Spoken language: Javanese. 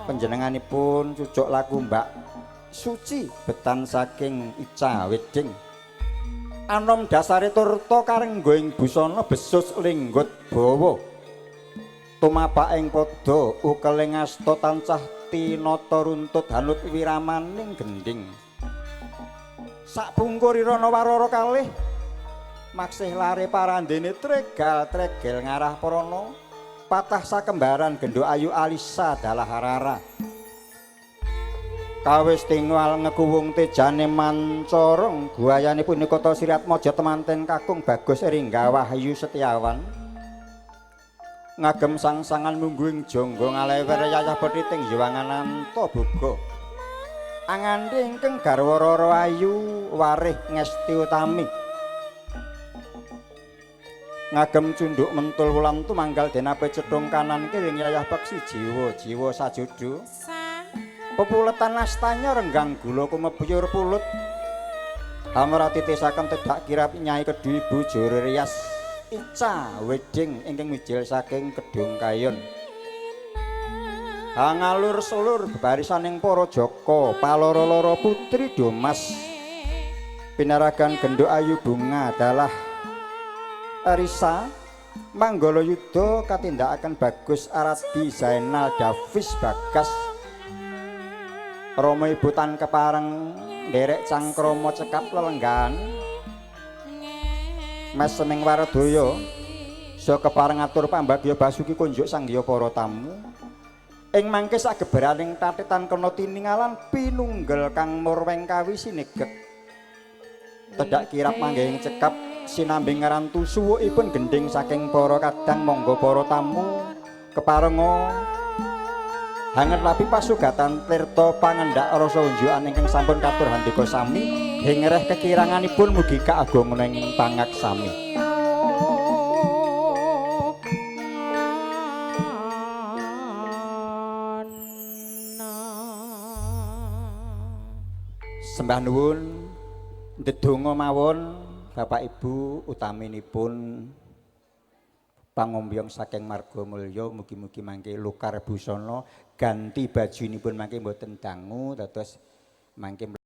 Panjenenganipun cucuk laku Mbak Suci betan saking Ica Wedding. Anom dasare turta karengga ing busana besus linggut bawa. Tumapak ing pada ukeling asta tansah tinata runtut hanut wiramaning gendhing. Sapungkur Irana Warara kalih maksih lare parandene tregal tregel ngarah prana patah sakembaran genduk ayu Alisa dalah Rara. Kawis tingal ngekuwung tejane mancorong guayane punika ta Sriatmaja temanten kakung Bagus Ringga Wahyu Setiawan. Ngagem sangsangan mungguing jangga ngalewer yayah pethiting Yuwangananta boga. Angandhe ingkang garwa Rara Ayu warih ngesti utami. Ngagem cunduk mentul wulan tumanggal denape cethung kanan kiring yayah peksi jiwa jiwa sajodo. Pepuletan astanya renggang gula kumepyur pulut. Hamra titisaken tedak kirap Nyai Kedhu Ibu Joro Rias Ica Wedding ingkang mijil saking Kedung Kayon. Hangalur selur bebarisaning para jaka paloro-loro putri Domas. Pinaragan genduk ayu bunga dalah Risa Manggala Yuda katindakaken Bagus Aradi Zainal Davis Bagas. Rama ibu tan kepareng nderek cangkrama cekap lelenggan. Meseming waradaya sa kepareng atur pambagya basuki kunjuk sangya para tamu. Ing mangke sageberaning tatetan kena tiningalan pinunggel kang murweng kawi sinegek. Tedak kirap manggih cekap sinambi ngrantu suwukipun gendhing saking para kadang monggo para tamu keparenga hanget lapi pasugatan tirta pangendak rasa unjukan ingkang sampun katur handika sami hingreh kekiranganipun mugi kaagungna ing pangaksami. Sembah nuwun ndedonga mawon Bapak Ibu utaminipun pangombyong saking Marga Mulya mugi-mugi mangke lukar busana ganti bajunipun mangke mboten dangu dados mangke.